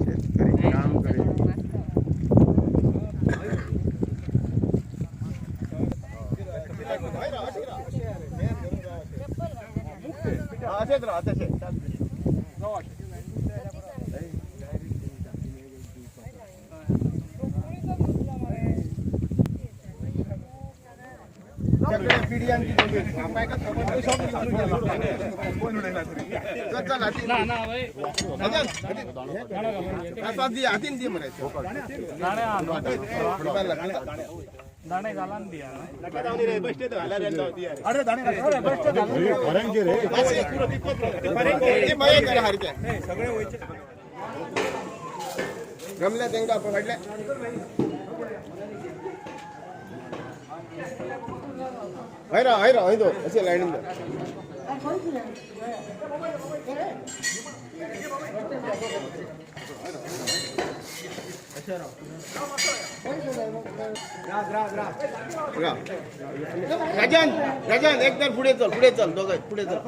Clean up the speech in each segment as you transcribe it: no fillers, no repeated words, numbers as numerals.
शेतकरी काम करे. अशेंच राव, तशें. हातीन दी मरे. रमल्या तांकां फाटल्या. हय राव, हय राव, हय दवर, अशें लायनीन दवर. राव. राजन, राजन, एक तर फुडें चल, फुडें चल, दोगांय फुडें चल.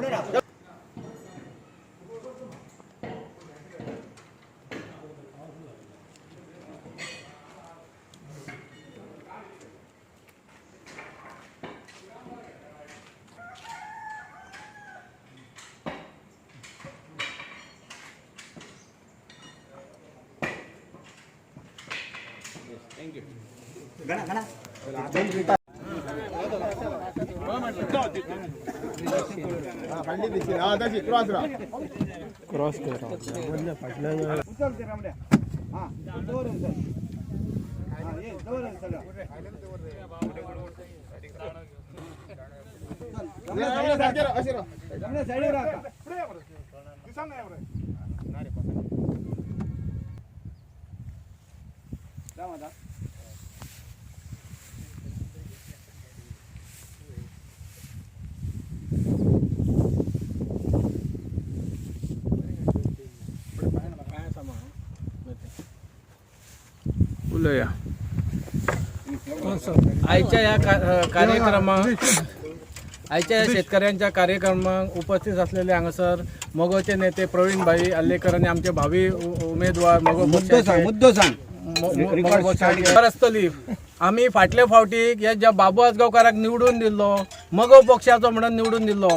फाटली दिसली, हा तशी क्रॉस राव. रमल्या सारखे राव, अशें राव. उलया. आयच्या ह्या कार्यक्रमाक, आयच्या ह्या शेतकऱ्यांच्या कार्यक्रमाक उपस्थित असलेले हांगासर मगोचे नेते प्रवीण भाई आर्लेकर आनी आमचे भावी उमेदवार मगो मुद्दो सांग, मुद्दो सांग. मगो पक्षाचे खबर आसतली. आमी फाटले फावटी हे ज्या बाबू आजगांवकाराक निवडून दिल्लो, मगो पक्षाचो म्हणून निवडून दिल्लो,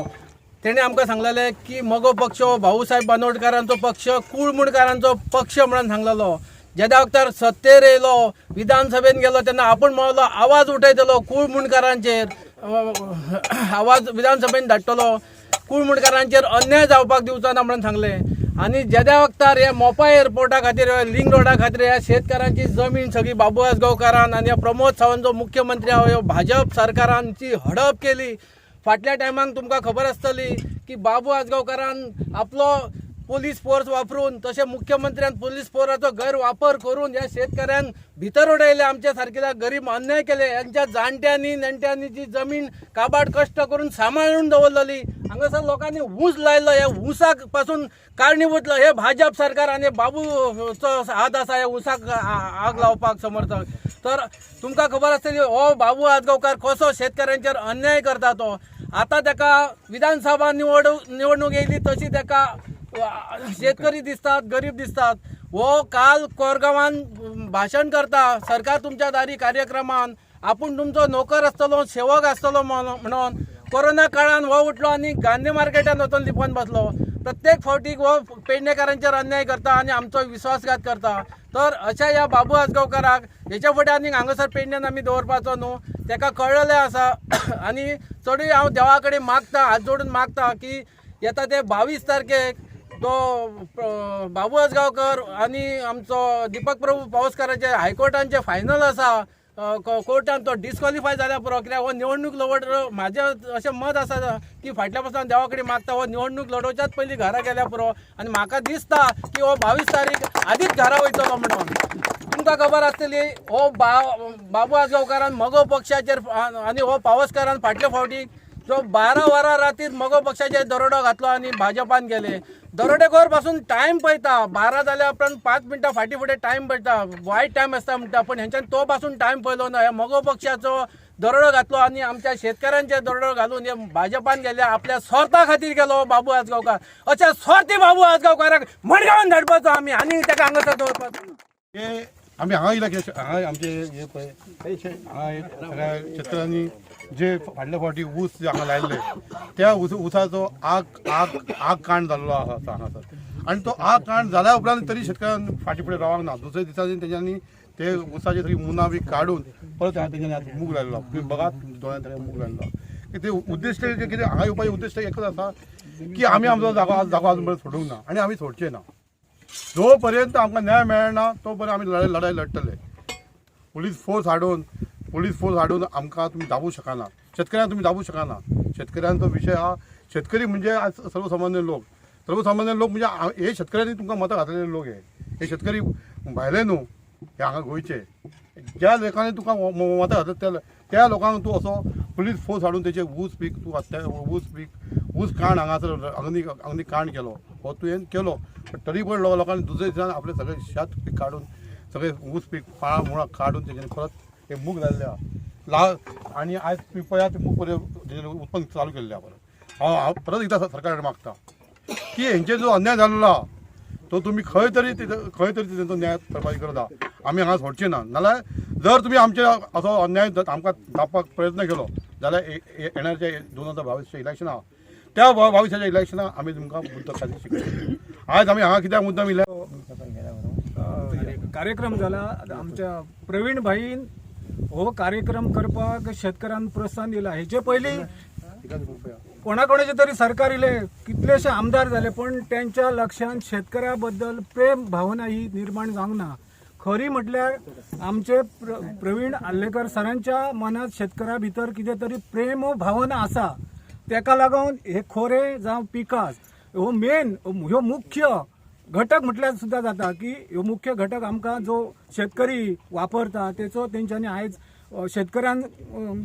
तेणे आमकां सांगलेलें की मगो पक्ष हो भाऊसाहेब बांदोडकारांचो पक्ष, कुळमुणकारांचो पक्ष म्हणून सांगलेलो. जेद्या वखतार सत्तेर येयलो, विधानसभेन गेलो, तेन्ना आपूण म्हणलो आवाज उठयतलो कुळमुणकारांचेर, आवाज विधानसभेन धाडटलो, कुळमुणकारांचेर अन्याय जावपाक दिवचो ना म्हणून सांगलें. आनी जेद्या वखतार हे मोपा एअरपोर्टा खातीर, लिंग रोडा खातीर ह्या शेतकारांची जमीन सगळी बाबू आजगांवकारान आनी ह्या प्रमोद सावंत जो मुख्यमंत्री आहा ह्यो भाजप सरकारांची हडप केली. फाटल्या टायमाक तुमकां खबर आसतली की बाबू आजगांवकारान आपलो पोलीस फोर्स वापरून, तशें मुख्यमंत्र्यान पोलीस फोर्साचो गैरवापर करून ह्या शेतकऱ्यांक भितर उडयले, आमच्या सारकेल्या गरीब अन्याय केले. यांच्या जाणट्यांनी नेणट्यांनी जी जमीन काबाड कश्ट करून सांबाळून दवरलेली, हांगासर लोकांनी ऊस लायलो, ह्या ऊसाक पासून कारणीभूत हे भाजप सरकार आनी बाबूचो हात आसा ह्या ऊसाक आग लावपाक समर्थक. तर तुमकां खबर आसतली हो बाबू आजगांवकार कसो शेतकऱ्यांचेर अन्याय करता तो. आतां ताका विधानसभा निवडणूक येयली तशी ताका शेतकरी दिसतात, गरीब दिसतात. हो काल कोरगांवान भाशण करता सरकार तुमच्या दारी कार्यक्रमान, आपूण तुमचो नोकर आसतलो, सेवक आसतलो म्हणून. कोरोना काळान हो उठलो आनी गांधी मार्केटान वचून लिपोवन बसलो. प्रत्येक फावटीक हो पेडणेकारांचेर अन्याय करता आनी आमचो विश्वासघात करता. तर अशा ह्या बाबू आजगांवकाराक हेच्या फुडें आनी हांगासर पेडण्यान आमी दवरपाचो न्हू, ताका कळ्ळेलें आसा. आनी चडूय हांव देवा कडेन मागता, हात जोडून मागता की येता ते 22 तारखेक तो बाबू आजगांवकर आनी आमचो दीपक प्रभू पावसकाराचे हायकोर्टांचे फायनल आसा. कोर्टान तो डिस्क्वॉलिफाय जाल्या पुरो, कित्याक हो निवडणूक लढ, म्हाजें अशें मत आसा की फाटल्या पासून देवा कडेन मागता हो निवडणूक लडोवच्याच पयलीं घरा गेल्या पुरो. आनी म्हाका दिसता की हो 22 तारीख आदींच घरा वयतलो म्हणून. तुमकां खबर आसतली हो बाबू आजगांवकारान मगो पक्षाचेर आनी हो पावसकारान फाटले फावटी जो 12 वरां रातीर मगो पक्षाचेर दरोडो घातलो आनी भाजपान गेले. दरोडेखोर पासून टायम पळयता, 12 जाल्या उपरांत 5 मिनटां फाटीं फुडें टायम पळयता, वायट टायम आसता म्हणटा, पूण हेंच्यान तो पासून टायम पळयलो ना. ह्या मगो पक्षाचो दरोडो घातलो आनी आमच्या शेतकऱ्यांचे दरोडो घालून हे भाजपान गेले आपल्या स्वार्था खातीर गेलो बाबू आजगांवकार. अशा स्वार्थी बाबू आजगांवकाराक मडगांवान धाडपाचो आमी आनी ताका हांगासर दवरपाचो. हे आमी हांगा येयला कित्याक हांगा आमचे हे पळय हांगा सगळ्या शेतकऱ्यांनी जे फाटल्या फावटी ऊस जे हांगा लायल्ले त्या ऊसाचो आग आग आग कांड जाल्लो आसा हांगासर. आनी तो आग कांड जाल्या उपरांत तरी शेतकऱ्यान फाटीं फुडें रावंक ना. दुसऱ्या दिसांनी तेंच्यांनी ते ऊसाची सगळी मुनां बी काडून परत तेंच्यांनी आतां मूग लायल्लो. तुमी बघात तुमच्या दोळ्यान ताणें मूग लायल्लो. की ते उद्दिश्ट कितें हांगा येवपाचें उद्दिश्ट एकच आसा की आमी आमचो जागो जागो आजून पर्यंत सोडूंक ना आनी आमी सोडचे ना. जो पर्यंत आमकां न्याय मेळना तो पर्यंत आमी लढाई लढाई लढटले. पुलीस फोर्स हाडून पुलीस फोर्स हाडून आमकां तुमी दाबूंक शकना, शेतकऱ्यांक तुमी दाबूंक शकना. शेतकऱ्यांचो विशय हा, शेतकरी म्हणजे आज सर्वसामान्य लोक, सर्वसामान्य लोक म्हणजे हे शेतकऱ्यांनी तुमकां मतां घातलेले लोक. हे हे शेतकरी भायले न्हू, हे हांगा गोंयचे. ज्या लोकांनी तुका मतां घातले त्या लोकांक तूं असो पुलीस फोर्स हाडून तेचे ऊस पीक तूं ऊस पीक ऊस कांड हांगासर अग्नी अग्नी कांड केलो हो तुवें केलो. पण तरी पण लोकांनी दुसऱ्या दिसान आपले सगळे शेत पीक काडून सगळे ऊस पीक पाळां मुळां काडून तेजेर परत हे मूग जाल्ले आहा ला. आनी आयज तुमी पळयात मूग परत उत्पन्न चालू केल्लें आहा परत. हांव हांव परत एकदां सरकारा कडेन मागता की हेंचेर जो अन्याय जाल्लो आहा तो तुमी खंय तरी खंय तरी तेंचो न्याय करपाची गरज आहा. आमी हांगा सोडचे ना. नाल्यार जर तुमी आमचे असो अन्याय आमकां दाखोवपाक प्रयत्न केलो जाल्यार येणारचे 2022 इलेक्शन आहा त्या 22 इलेक्शनाक आमी तुमकां मुद्दो खातीर शिकयतले. आयज आमी हांगा कित्याक मुद्दाम येयले कार्यक्रम जाला. आमच्या प्रवीण भाईन हो कार्यक्रम करपाक शेतकऱ्यांक प्रोत्साहन दिला. हेचे पयलीं कोणा कोणाचे तरी सरकार इले कितलेशे आमदार जाले पण त्यांच्या लक्षात शेतकऱ्या बद्दल प्रेम भावना ही निर्माण जावंक ना. खरी म्हटल्यार आमचे प्रवीण आर्लेकर सरांच्या मनात शेतकऱ्या भितर कितें तरी प्रेम भावना आसा. तेका लागून हे खोरे जावं पिकास हो मेन ह्यो मुख्य घटक म्हटल्यार सुद्दां जाता की ह्यो मुख्य घटक आमकां जो शेतकरी वापरता तेचो तेंच्यांनी आयज शेतकऱ्यांक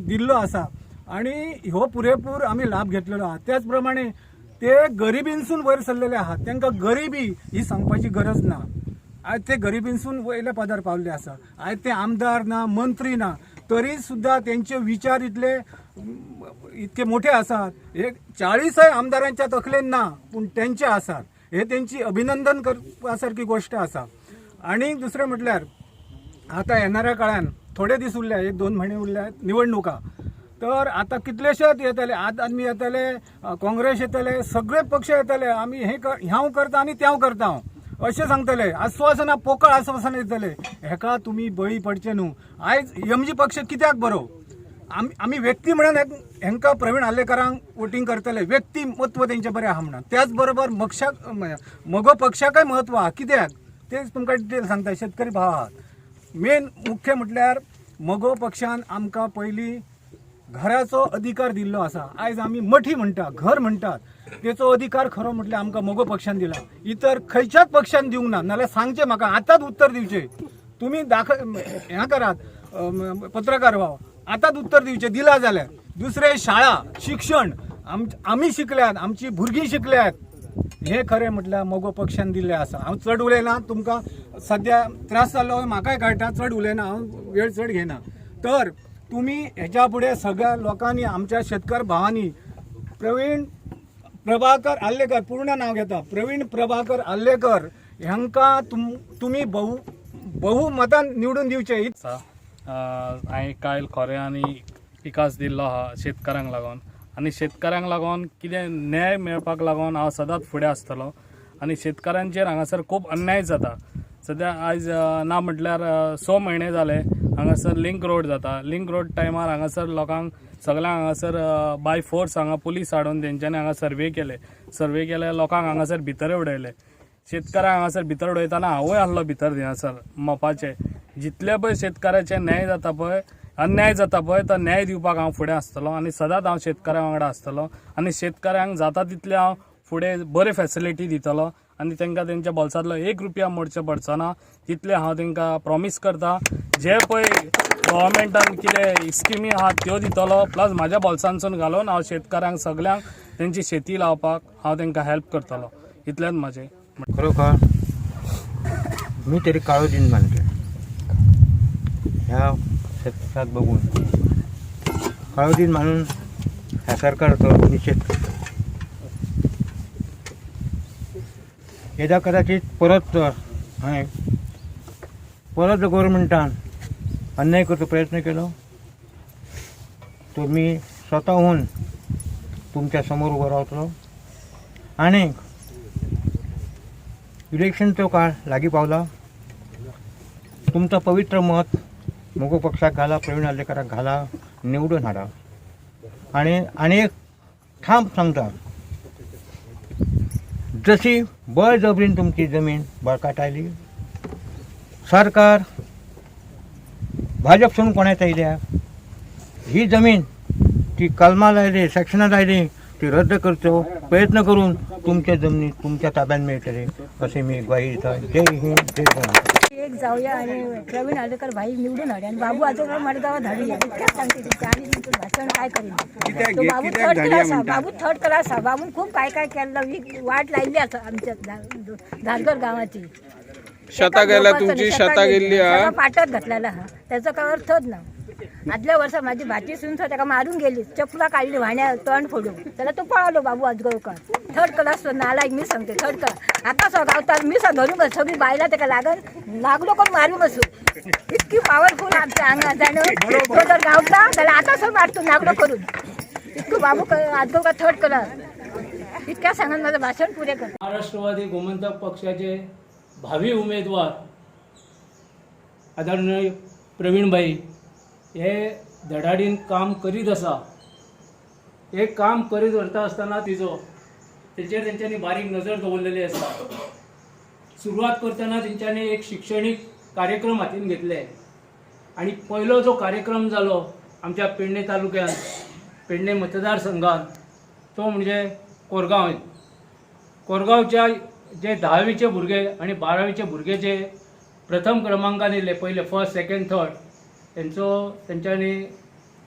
दिल्लो आसा आनी ह्यो पुरेपूर आमी लाभ घेतलेलो आहा. त्याच प्रमाणे ते गरिबीनसून वयर सरलेले आहात, तांकां गरिबी ही सांगपाची गरज ना. आयज ते गरिबीनसून वयल्या पदार पावल्ले आसा. आयज ते आमदार ना, मंत्री ना, तरी सुद्दां तेंचे विचार इतले इतके मोठे आसात. हे 40 आमदारांच्या तकलेन ना पूण तेंचे आसात. हे तेंची अभिनंदन करपा सारकी गोश्ट आसा. आनी दुसरें म्हटल्यार आतां येणाऱ्या काळान थोडे दीस उरल्या, 1-2 म्हयने उरल्या निवडणुका. तर आतां कितलेशेच येतले, आज आदमी येतले, काँग्रेस येतले, सगळे पक्ष येतले. आमी हे हांव करता आनी ते हांव करता हांव अशें सांगतले. आस्वासनां पोकळ आस्वासनां दितले. हेका तुमी बळी पडचे न्हू. आयज एमजी पक्ष कित्याक बरो, आमी व्यक्ती म्हणून हेंकां प्रवीण आर्लेकरांक वोटींग करतले, व्यक्तिमत्व तेंचें बरें आहा म्हणून. त्याच बरोबर मक्षाक मगो पक्षाकय म्हत्व आहा. कित्याक तेच तुमकां डिटेल सांगता. शेतकरी भाव आहात मेन मुख्य म्हटल्यार मगो पक्षान आमकां पयलीं घराचो अधिकार दिल्लो आसा. आयज आमी मठी म्हणटा, घर म्हणटात, तेचो अधिकार खरो म्हटल्यार आमकां मगो पक्षान दिला. इतर खंयच्याच पक्षान दिवंक ना. नाल्यार सांगचें म्हाका आतांच उत्तर दिवचें तुमी, दाखय हें करात पत्रकार भाव, आतांच उत्तर दिवचें दिला जाल्यार. दुसरें शाळा शिक्षण आमी शिकल्यात, आमची भुरगीं शिकल्यात, हे खरें म्हटल्यार मगो पक्षान दिल्लें आसा. हांव चड उलयना, तुमकां सद्या त्रास जाल्लो म्हाकाय कळटा. चड उलयना हांव, वेळ चड घेयना. तर तुमी हेच्या फुडें सगळ्या लोकांनी आमच्या शेतकार भावांनी प्रवीण प्रभाकर आर्लेकर, पूर्ण नांव घेता, प्रवीण प्रभाकर आर्लेकर हांकां तुमी बहुमतान निवडून दिवचे. आसा. हांवें कायल खोरें आनी पिकास दिल्लो आहा शेतकारांक लागून आनी शेतकारांक लागून कितें न्याय मेळपाक लागून हांव सदांच फुडें आसतलो. आनी शेतकारांचेर हांगासर खूब अन्याय जाता सद्या. आयज ना म्हटल्यार 6 म्हयने जाले हांगासर लिंक रोड जाता. लिंक रोड टायमार हांगासर लोकांक सगळ्यांक हांगासर बाय फोर्स हांगा पुलीस हाडून तेंच्यांनी हांगा सर्वे केले. सर्वे केले, लोकांक हांगासर भितर उडयले. शेतकारांक हांगासर भितर उडयतना हांवूय आसलो भितर थिंगासर मोपाचे. जितले पळय शेतकाराचे न्याय जाता पळय, अन्याय जाता पळय, तो न्याय दिवपाक हांव फुडें आसतलो आनी सदांच हांव शेतकारां वांगडा आसतलो आनी शेतकारांक जाता तितले हांव फुडें बरे फॅसिलिटी दितलो आनी तांकां तेंच्या बोल्सांतलो 1 रुपया मोडचें पडचो ना तितलें हांव तांकां प्रॉमीस करता. जे पळय गव्हर्मेंटान कितें स्किमी आहा त्यो दितलो, प्लस म्हाज्या बोल्सांसून घालून हांव शेतकारांक सगल्यांक तेंची शेती लावपाक हांव तांकां हेल्प करतलो. इतलेंच म्हाजें. खरोखर मी तरी काळो दिन मानतो ह्या शेतकाराक बघून. काळो दीस मानून ह्या सरकाराचो निशेध करता. येदा कदाचित परत जर हांवें परत जर गोवोरमेंटान अन्याय करचो प्रयत्न केलो तर मी स्वतःहून तुमच्या समोर उभो रावतलो. आनी इलेक्शनचो काळ लागीं पावला. तुमचो पवित्र मत मगो पक्षाक घाला, प्रवीण आर्लेकाराक घाला, निवडून हाडा. आनी आनी एक ठाम सांगता, जशी बळजबरीन तुमची जमीन बळकाटायली सरकार भाजप सोडून कोणाक आयल्या, ही जमीन ती कलमां लायली, सेक्शनां लायली, ती रद्द करचो प्रयत्न करून तुमच्या जमनी तुमच्या ताब्यात मेळटले अशें मी ग्वाही दिता. जय हिंद, जय गोंय. एक जाऊया आणि प्रवीण आर्लेकर भाई निवडून हाडया आणि बाबू आजोबा मडगांवां धाडुया, इतकेंच सांगते तुमचें. आनी तुमचें भाशण काय करीन. तो बाबू थर्ड क्लास आहा, बाबू थर्ड क्लास आहा. बाबून खूब काय काय केल्लो, वाट लायिल्ली आसा आमच्या धारगळ गांवाची. शेतां गेल्या तुमची, शेतां गेल्ली हा. पाटात घातलेला आहा, त्याचो काय अर्थच ना. आदल्या वर्सा माझी भाची सून ताका मारून गेली, चपला काडली व्हाण्या तोंड फोडून, त्याला तो पळालो बाबू आजगावकर. थर्ड क्लास नालायक, मी सांगते थर्ड क्लास. आता सो गावतात मी सो धरून बस, सगळी बायला ताका लागन लागलो कोण मारून बसू, इतकी पावरफुल आमच्या आंगात जाणं. तो जर गावता जाल्यार आता सो मारतो नागडो करून. इतकं बाबू आजगावकर थर्ड क्लास. इतक्या सांगून माझं भाषण पुरे करतो. महाराष्ट्रवादी गोमंतक पक्षाचे भावी उमेदवार आदरणीय प्रवीणभाई हे धडाडीन काम करीत आसा. हे काम करीत व्हरता आसतना तिजो तेचेर तेंच्यांनी बारीक नजर दवरलेली आसा. सुरवात करतना तेंच्यांनी एक शिक्षणीक कार्यक्रम हातीन घेतले आनी पयलो जो कार्यक्रम जालो आमच्या पेडणे तालुक्यांत, पेडणे मतदारसंघात, तो म्हणजे कोरगांव. कोरगांवच्या जे धावीचे भुरगे आनी बारावीचे भुरगे जे प्रथम क्रमांकान येयले, पयले फर्स्ट सेकंड थर्ड, तेंचो तेंच्यांनी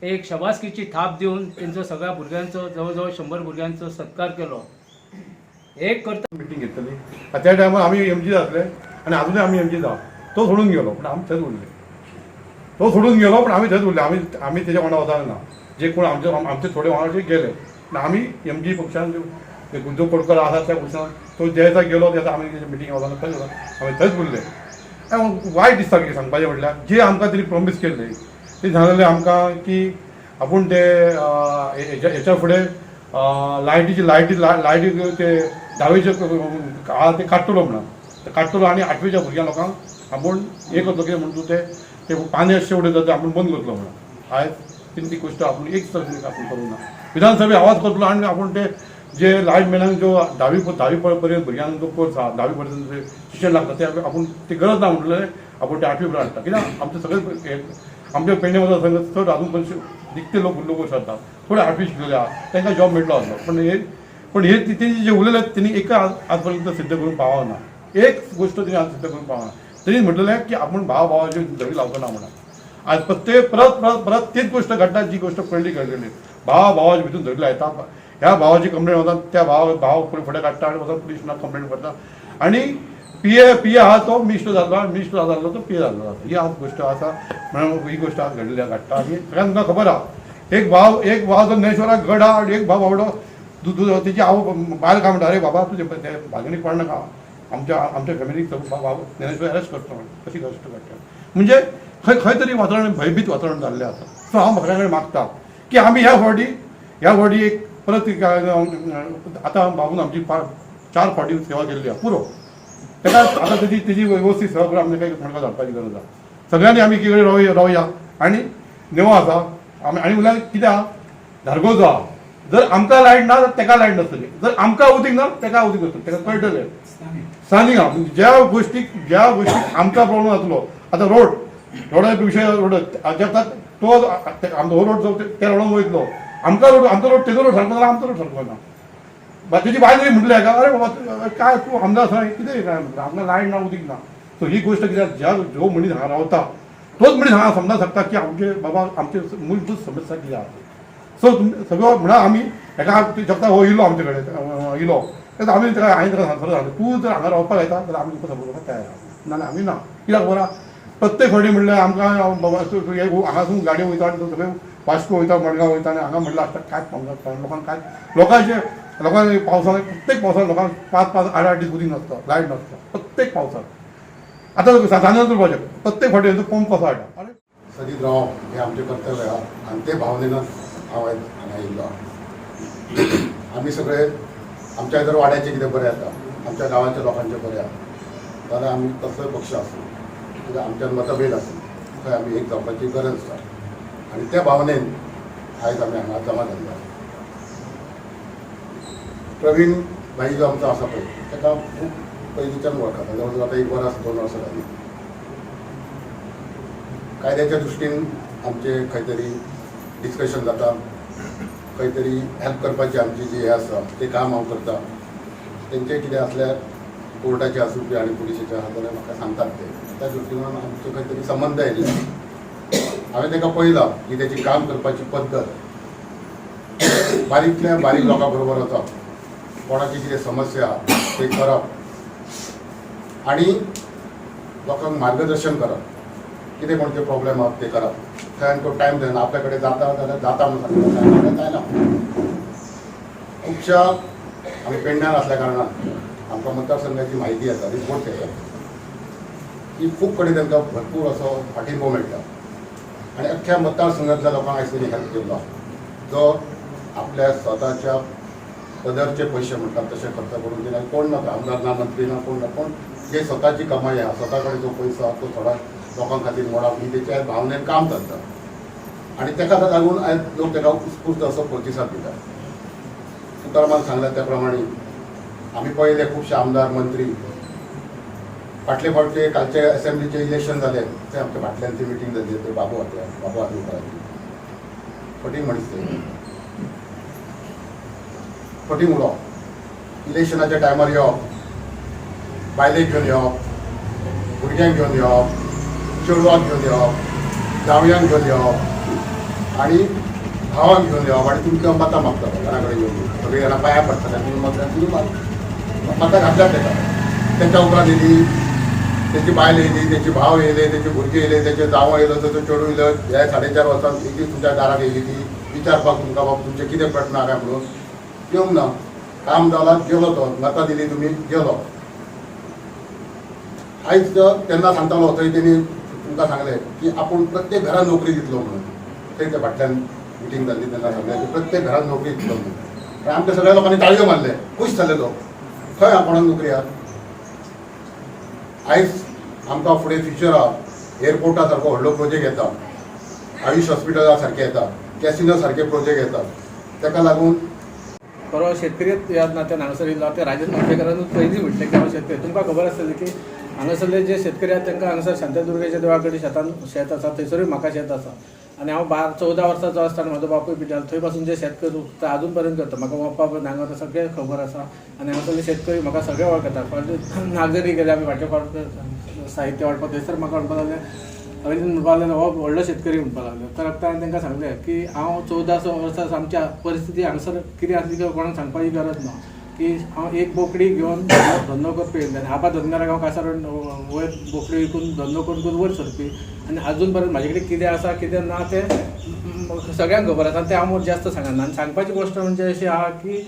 एक शबासकीची थाप दिवन तेंचो सगळ्या भुरग्यांचो जवळ जवळ 100 भुरग्यांचो सत्कार केलो. हे करता मिटींग घेतली त्या टायमार आमी एमजी आसले आनी आजुनूय आमी एमजी आहा. तो सोडून गेलो पण आमी थंयच उरले. तो सोडून गेलो पण आमी थंयच उरले. आमी आमी तेच्या वांगडा वचना ना. जे कोण आमचे आमचे थोडे वांगडा गेले पण आमी एमजी पक्षान जो कोडकर आसा त्या पक्षान तो ज्या दिसा गेलो त्या दिसा आमी तेच्या मिटींग वचना, थंयच वचना, आमी थंयच उरले. आनी वायट दिसता कितें सांगपाचें म्हटल्यार जे आमकां तेणी प्रोमीस केल्ले ते सांगलेले आमकां की आपूण ते हेच्या फुडें लायटीची लायटी लायटी ते धावेचे आहा ते काडटलो म्हणून, ते काडटलो आनी आठवीच्या भुरग्यां लोकांक आपूण हे करतलो. कितें म्हणून तूं ते ते पानी अशें उडयता ते आपूण बंद करतलो म्हणून. आयज तेणी ती गोश्ट आपूण एक सुद्दां आपूण करूंक ना. विधानसभे आवाज करतलो आनी आपूण ते जे लायट मॅनांक जो धावी धावी पर्यंत भुरग्यांक जो कोर्स आहा, धावी पर्यंत जे शिक्षण लागता ते आपूण ती गरज ना म्हटलें आपूण ते आठवी पर्यंत हाडटा. कित्याक आमचे सगळे आमच्या पेडणे मतदारसंघात चड अजून पण दिकते लोक लोक जाता थोडे आठवी शिकलेले आहा, तांकां जॉब मेळटलो आसलो. पण हे तेणी जे उलयले तेणी एका आज पर्यंत सिद्ध करून पावना. एक गोश्ट तेणी आज सिद्ध करून पावना. तेणी म्हटलेलें की आपूण भाव भावाची झगडी लावचो ना म्हणून. आज ते परत परत परत तीच गोश्ट घडटा जी गोश्ट पयली घडलेली. भावा भावाच्या भितून झगडी लायता, ह्या भावाची कंप्लेन वता त्या भाव भाव फुडें काडटा आनी वचून पुलीस स्टेशनाक कंप्लेन करता आनी पी ए पी ए आहा तो मिनिस्टर जालो, मिनिस्टर जालो तो पी ए जाल्लो. ही आज गोश्ट आसा म्हणून ही गोश्ट आज घडलेली घडटा आनी सगळ्यांक तुमकां खबर आहा. एक भाव जो ज्ञानेश्वराक गड आहा आनी एक भाव बाबडो तेजी आवय बायल काय म्हणटा, अरे बाबा तुजें ते भागणी पडनाका, आमच्या आमच्या फॅमिलीक बाबा ज्ञानेश्वर अरेस्ट करता म्हणून. कशी गोश्ट घडटा म्हणजे खंय खंय तरी वातावरण भंयभीत वातावरण जाल्लें आसा. सो हांव सगळ्यां कडेन मागता की आमी ह्या फावटी एक परत आतां बाबून आमची 4 फावटी सेवा केल्ली आहा, पुरो ताका आतां तेजी तेजी वेवस्थीत सेवा करून आमकां मडगांव धाडपाची गरज आहा. सगळ्यांनी आमी एकी कडेन रावया रावया आनी नेवो आसा आमी. आनी उरल्यार कितें आहा, धारगो जो आहा, जर आमकां लायट ना जाल्यार तेका लायट नासतली, जर आमकां उदीक ना तेका उदीक नासतलें, तेका कळटलें स्थानीक आहा. म्हणजे ज्या गोश्टीक आमकां प्रॉब्लम जातलो. आतां रोड रोडा विशय, रोड जेन्ना तो आमचो हो रोड जो त्या रोडान वयतलो, आमकां रोड आमचो रोड तेजो रोड सारको जाल्यार आमचो रोड सारको ना. तेजी बायल तरी म्हटलें हाका, अरे बाबा काय तूं आमदार आसा कितें काय म्हटलें, आमकां लायट ना उदीक ना. सो ही गोश्ट कित्याक ज्या जो मनीस हांगा रावता तोच मनीस हांगा समजा शकता की आमचे बाबा आमचे मूलभूत समस्या कितें आहा. सो सगळो म्हणा आमी हेका शकता. हो इलो आमचे कडेन इलो तेन्ना आमी ताका हांवें ताका सरळ सांगलें, तूं जर हांगा रावपाक येता जाल्यार आमी तुका सपोर्ट करपाक तयार आहा, नाल्यार आमी ना. कित्याक खबर आहा, प्रत्येक फावटी म्हणल्यार आमकां बाबा तूं हांगासून गाडयो वयता आनी सगळें वास्को वयता, मडगांव वयता आनी हांगा म्हणल्यार आसता कांयच पावसाक कारण लोकांक कांयच लोकांचे लोकांक पावसाक प्रत्येक पावसाक लोकांक 5 5 8 8 दीस उदीक नासता, लायट नासता प्रत्येक पावसाक. आतां सांजर चलपाचें प्रत्येक फावटी हेंचो पंप कसो हाडटा. अरे सदीत रावप हें आमचें कर्तव्य आहा आनी ते भावनेनच हांव आयज हांगा येयल्लो आहा. आमी सगळे आमच्या जर वाड्याचें कितें बरें जाता, आमच्या गांवाच्या लोकांचें बरें आसा जाल्यार आमी कसलोय पक्ष आसूं कित्याक आमच्यान मतभेद आसूं थंय आमी एक जावपाची गरज आसा आनी त्या भावनेन आयज आमी हांगा जमा जाल्ले आसा. प्रवीण भाई जो आमचो आसा पळय ताका खूब पयलींच्यान वळखता, जवळ जवळ आतां 1 वरां 2 वर्सां जालीं. कायद्याच्या दृश्टीन आमचे खंय तरी डिस्कशन जाता, खंय तरी हेल्प करपाची आमची जी हें आसा तें काम हांव करता. तेंचें कितें आसल्यार कोर्टाचें आसूं की आनी पुलिशेचें आसा जाल्यार म्हाका सांगतात ते. त्या दृश्टीन आमचो खंय तरी संबंद आयिल्ले. हांवें ताका पळयलां की तेची काम करपाची पद्दत बारीकल्या बारीक लोकां बरोबर वचप, कोणाची कितें समस्या ते करप आनी लोकांक मार्गदर्शन करप, कितें कोणचे प्रॉब्लेम आहा ते करप. थंय आनी तो टायम दिना, आपल्या कडेन जाता जाल्यार जाता म्हणून सांगता, जायना जायना. खुबश्या आमी पेडण्यान आसल्या कारणान आमकां मतदारसंघाची म्हायती आसा, रिपोर्ट येतात की खूब कडेन तांकां भरपूर असो पाठिंबो मेळटा आनी अख्ख्या मतदारसंघांतल्या लोकांक आयज तेणी हेल्प केल्लो आसा. जो आपल्या स्वताच्या पदरचे पयशे म्हणटात तशें खर्च करून दिना, कोण नाका, आमदार ना, मंत्री ना, कोण ना, कोण जे स्वताची कमाई आहा, स्वता कडेन जो पयसो आहा तो थोडा लोकां खातीर मोडप ही तेच्या भावनेन काम चलता आनी ताका लागून आयज लोक ताका उत्स्फूर्त असो प्रतिसाद दिता. तुकारामान सांगला त्या प्रमाणे आमी पळयले खुबशे आमदार मंत्री फाटले फावटी कालचे असेंब्लीचे इलेक्शन जाले ते आमच्या फाटल्यान ती मिटींग जाली ते बाबू आत्या बाबू आजगांवकाराची फटींग मनीस ते फटींग उलोवप, इलेक्शनाच्या टायमार येवप, बायलेक घेवन येवप, भुरग्यांक घेवन येवप, चेडवाक घेवन येवप, जावयांक घेवन येवप आनी भावांक घेवन येवप आनी तुमकां मतां मागता घरा कडेन येवन सगळीं जाणां पांयां पडटले तुमी मतां तुमी मतां घातल्यात ताका. तेच्या उपरांत येयली तेची बायल येयली, तेची भाव येयले, तेची भुरगीं येयले, तेचे जावं येयलो, तेचो चेडूं येयलो. हे 4:30 वर्सां एक दीस तुमच्या दाराक येयली ती विचारपाक तुमकां बाबा तुमचें कितें प्रश्न आहा काय म्हणून येवंक ना. काम जाला गेलो तो, मतां दिली तुमी गेलो. आयज तेन्ना सांगतालो थंय तेणी तुमकां सांगलें की आपूण प्रत्येक घरान नोकरी दितलो म्हणून. थंय त्या फाटल्यान मिटींग जाल्ली तेन्ना सांगलें की प्रत्येक घरान नोकरी दितलो म्हणून. आनी आमच्या सगळ्या लोकांनी ताळयो मारले, खूश जाले लोक. खंय आहा कोणाक नोकरी आहा? आयज आमकां फुडें फ्युचर आहा, एअरपोर्टा सारको व्हडलो प्रोजेक्ट येता, आयुश हॉस्पिटला सारकें येता, कॅसिनो सारके प्रोजेक्ट येता. ताका लागून बरो शेतकरीच ह्या नात्यान हांगासर येयल्लो. ते राजेश म्हापशेकारानूच पयलीं म्हटलें की हांव शेतकरी. तुमकां खबर आसतलें की हांगासरले जे शेतकरी आहात तांकां हांगासर शांतादुर्गेच्या देवळा कडेन शेतान शेत आसा, थंयसरूय म्हाका शेत आसा. आनी हांव 12-14 वर्सांचो आसतना म्हजो बापूय पिड्याल थंय पासून जे शेत करूं ते आजून पर्यंत करता. म्हाका मोपा नांगर सगळें खबर आसा आनी हांगासरले शेतकरी म्हाका सगळे वळखता. फाटले नागझरी गेले आमी फाटले फावट साहित्य वांटपाक, थंयसर म्हाका म्हणपाक लागले, हांवें म्हणपाक लागलें हो व्हडलो शेतकरी म्हणपाक लागलो. तर आतां हांवें तांकां सांगलें की हांव 14 वर्सां आमच्या परिस्थिती हांगासर कितें आसली की कोणाक सांगपाची गरज ना की हांव एक बोकडी घेवन धंदो करपी येयल्ले आनी आबा धनगराक हांव कासार वयर बोकडी विकून धंदो करून करून वयर सरपी आनी आजून पर्यंत म्हाजे कडेन कितें आसा कितें ना तें सगळ्यांक खबर आसा. तें हांव जास्त सांगना. आनी सांगपाची गोश्ट म्हणजे अशी आहा की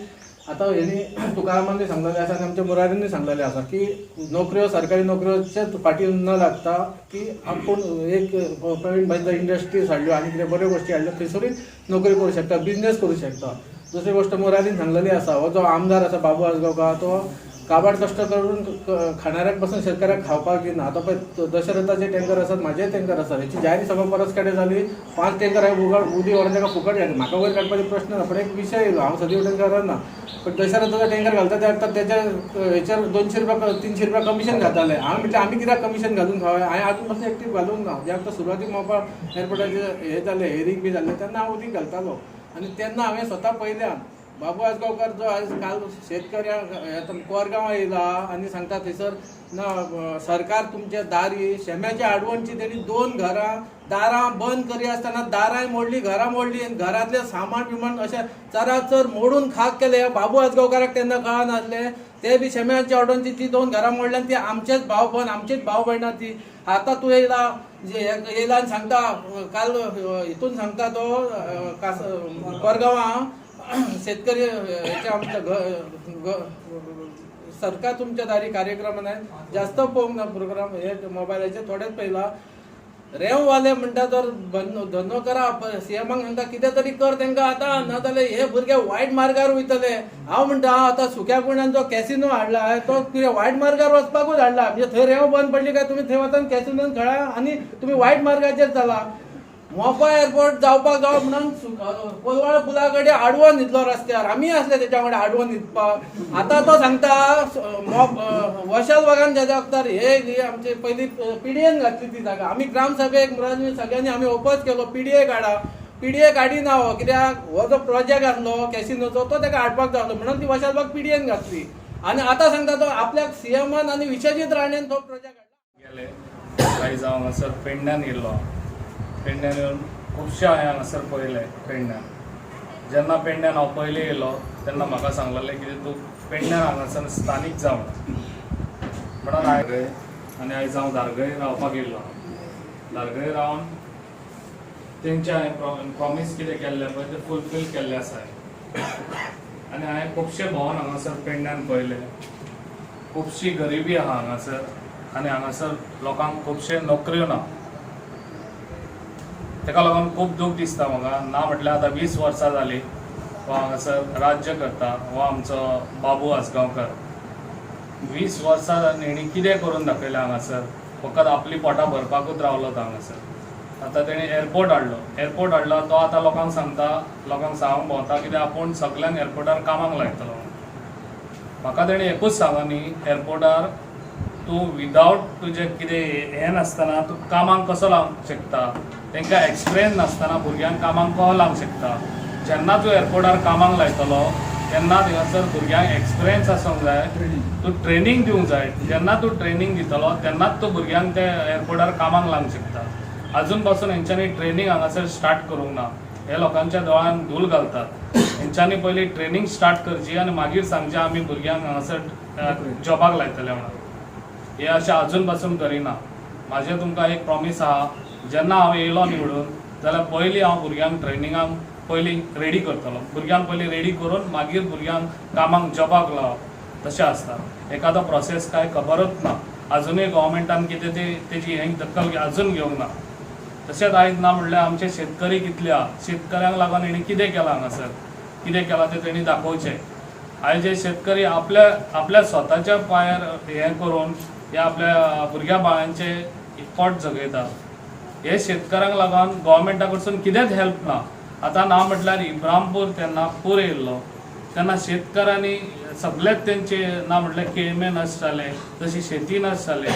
आतां हेणी तुकारामानूय सांगलेलें आसा आनी आमच्या मुरारीनूय सांगलेलें आसा की नोकऱ्यो सरकारी नोकऱ्योचे फाटी न लागता की आपूण एक प्रवीण भाई इंडस्ट्रीज हाडल्यो आनी कितें बऱ्यो गोश्टी हाडल्यो थंयसरूय नोकरी करूं शकता, बिजनेस करूं शकता. दुसरी गोश्ट मुरारीन सांगलेली आसा, हो जो आमदार आसा बाबू आजगांवकार तो काबाड कश्ट करून खाणाऱ्याक पासून शेतकऱ्याक खावपाक दिना. आतां पळय दशरथाचे टँकर आसात, म्हाजेय टँकर आसात. हेची जाहीर सभा परस कडेन जाली, 5 टँकर हांवें उदक व्हरून ताका फुकट घातले. म्हाका वयर काडपाचो प्रश्न ना, पण एक विशय येयलो, हांव सदी वटेन करना. पण दशरथाचो टँकर घालता ते आतां तेच्या हेचेर 200 रुपया 300 रुपया कमिशन घाताले. हांवें म्हटलें आमी कित्याक कमिशन घालून खावया? हांवें आजून पासून एक्टीव घालूंक ना. जेन्ना आतां सुरवातीक मोपा एअरपोर्टाचेर हे जालें, हेरींग बी जालें तेन्ना हांव उदीक घालतालो आनी तेन्ना हांवें स्वता पळयल्यान बाबू आजगांवकार जो आयज काल शेतकऱ्यांक कोरगांव येयला आनी सांगता थंयसर ना सरकार तुमच्या दारी शेम्याच्या आडवणची तेणी 2 घरां दारां बंद करी आसतना दारांय मोडली, घरां मोडली आनी घरांतलें सामान बिमान अशें चराचर मोडून खाक केले. बाबू आजगांवकाराक तेन्ना कळनासलें, ते बी शेम्याच्या आडवणची ती 2 घरां मोडली आनी ती आमचेच भाव बन आमचेच भाव भयणां ती. आतां तूं येयला येयला आनी सांगता काल हितून सांगता तो कोरगांवां शेतकरी हेच्या आमच्या सरकार तुमच्या दारी कार्यक्रमान जास्त पळोवंक ना प्रोग्राम हे मोबायलाचेर थोडेच पळयला. रेंववाले म्हणटा तर धंदो करा, सीएमाक सांगता कितें तरी कर तांकां आतां, नाजाल्यार हे भुरगे वायट मार्गार वयतले. हांव म्हणटा आतां सुक्या गुण्यान जो कॅसिनो हाडला तो कितें वायट मार्गार वचपाकूच हाडला. म्हणजे थंय रेंव बंद पडली काय तुमी थंय वचून कॅसिनोन खेळा आनी तुमी वायट मार्गाचेर चला. मोपा एअरपोर्ट जावपाक जावो म्हणून कोलवाळ पुला कडेन आडवो न्हिदलो रस्त्यार, आमी आसले तेच्या वांगडा आडवो न्हिदपाक. आतां तो सांगता वशाल बागान ज्या वखतार हे आमचे पयलीं पीडीएन घातली ती जागा. आमी ग्रामसभेक मुराजी सगळ्यांनी आमी ओपोज केलो, पीडीए काडा. पीडीए काडिना हो, कित्याक हो जो प्रोजेक्ट आसलो कॅसिनोचो तो ताका हाडपाक जाय आसलो म्हणून ती वशालबाग पीडीएन घातली. आनी आतां सांगता तो आपल्याक सीएमान आनी विश्वजीत राणेन तो प्रोजेक्ट हाडला. गेले आयज हांव हांगासर पेडण्यान येयल्लो. पेडण्यान येवन खुबशे हांवें हांगासर पळयलें. पेडण्यान जेन्ना पेडण्यान हांव पयलीं येयलो तेन्ना म्हाका सांगलेलें कितें तूं पेडण्यान हांगासर स्थानीक जाव म्हणून हांवें आनी आयज हांव दारगय रावपाक येयल्लो. दारगय रावन तेंचे हांवें प्रॉमीस कितें केल्लें पळय तें फुलफील केल्लें आसा. आनी हांवें खुबशे भोंवन हांगासर पेडण्यान पळयलें. खुबशी गरिबी आहा हांगासर आनी हांगासर लोकांक खुबशे नोकऱ्यो ना. ताका लागून खूब दूख दिसता म्हाका. ना म्हटल्यार आतां 20 वर्सां जालीं हो हांगासर राज्य करता हो आमचो बाबू आजगांवकर. 20 वर्सां हेणी कितें करून दाखयलें हांगासर? फकत आपली पोटां भरपाकूच रावलो तो हांगासर. आतां तेणें एअरपोर्ट हाडलो, एअरपोर्ट हाडलो तो आतां लोकांक सांगता, लोकांक सांगूंक भोंवता कितें आपूण सगल्यांक एअरपोर्टार कामाक लायतलो. म्हाका तेणें एकूच सांगला न्ही, एअरपोर्टार तूं विदावट तुजें कितें हें नासतना तूं कामाक कसो लावंक शकता, तांकां एक्सपिरियन्स नासतना भुरग्यांक कामाक कसो लावंक शकता. जेन्ना तूं एअरपोर्टार कामाक लायतलो तेन्ना थंयसर भुरग्यांक एक्सपिरियन्स आसूंक जाय, तूं ट्रेनींग दिवंक जाय. जेन्ना तूं ट्रेनींग दितलो तेन्नाच तूं भुरग्यांक ते एअरपोर्टार कामाक लावंक शकता. आजून पासून हेंच्यांनी ट्रेनींग हांगासर स्टार्ट करूंक ना. हे लोकांच्या दोळ्यान धूल घालतात. हेंच्यांनी पयलीं ट्रेनींग स्टार्ट करची आनी मागीर सांगचें आमी भुरग्यांक हांगासर जॉबाक लायतले म्हणून. हे अशें आजून पासून करिना. म्हाजें तुमकां एक प्रॉमीस आहा, जेन्ना हांव येयलो निवडून जाल्यार पयलीं हांव भुरग्यांक ट्रेनिंगाक पयलीं रेडी करतलो. भुरग्यांक पयलीं रेडी करून मागीर भुरग्यांक कामाक जॉबाक लावप तशें आसता. एखादो प्रोसेस कांय खबरूच ना. आजुनूय गव्हर्मेंटान कितें ते तेजी हें दखल आजून घेवंक ना. तशेंच आयज ना म्हणल्यार आमचे शेतकरी कितले आहा, शेतकऱ्यांक लागून हेणी कितें केलां हांगासर, कितें केलां तें तेणी दाखोवचें. आयज जे शेतकरी आपल्या आपल्या स्वताच्या पांयार हें करून हे आपल्या भुरग्या बाळांचे पोट जगयता. हे शेतकऱ्यांक लागून गव्हर्मेंटा कडसून कितेंच हेल्प ना. आतां ना म्हटल्यार इब्रामपूर तेन्ना पूर येयल्लो तेन्ना शेतकऱ्यांनी सगळेच तेंचे ना म्हटल्यार केळमे नश्ट जाले, तशी शेती नश्ट जाली.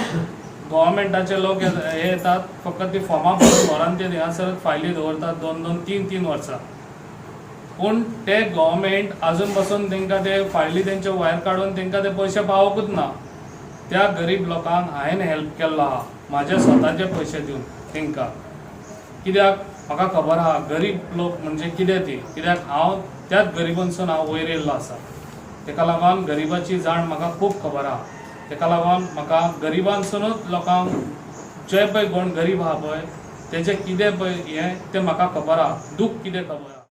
गव्हर्मेंटाचे लोक हे येतात फकत ती फॉर्मां भरून व्हरून ते थिंगासर फायली दवरतात 2 2 3 3 वर्सां. पूण ते गव्हर्मेंट आजून पासून तांकां ते फायली तेंचे वयर काडून तांकां ते पयशे पावोवंकूच ना. त्या गरीब लोकांक हांवें हेल्प केल्लो आहा म्हाजे स्वताचे पयशे दिवन तांकां. कित्याक म्हाका खबर आहा गरीब लोक म्हणजे कितें ती, कित्याक हांव त्याच गरिबांसून हांव वयर येयल्लो आसा. ताका लागून गरिबाची जाण म्हाका खूब खबर आहा. ताका लागून म्हाका गरिबांसुनूच लोकांक जे पळय कोण गरीब आहा पळय तेजें कितें पळय हें तें म्हाका खबर आहा, दूख कितें खबर आहा.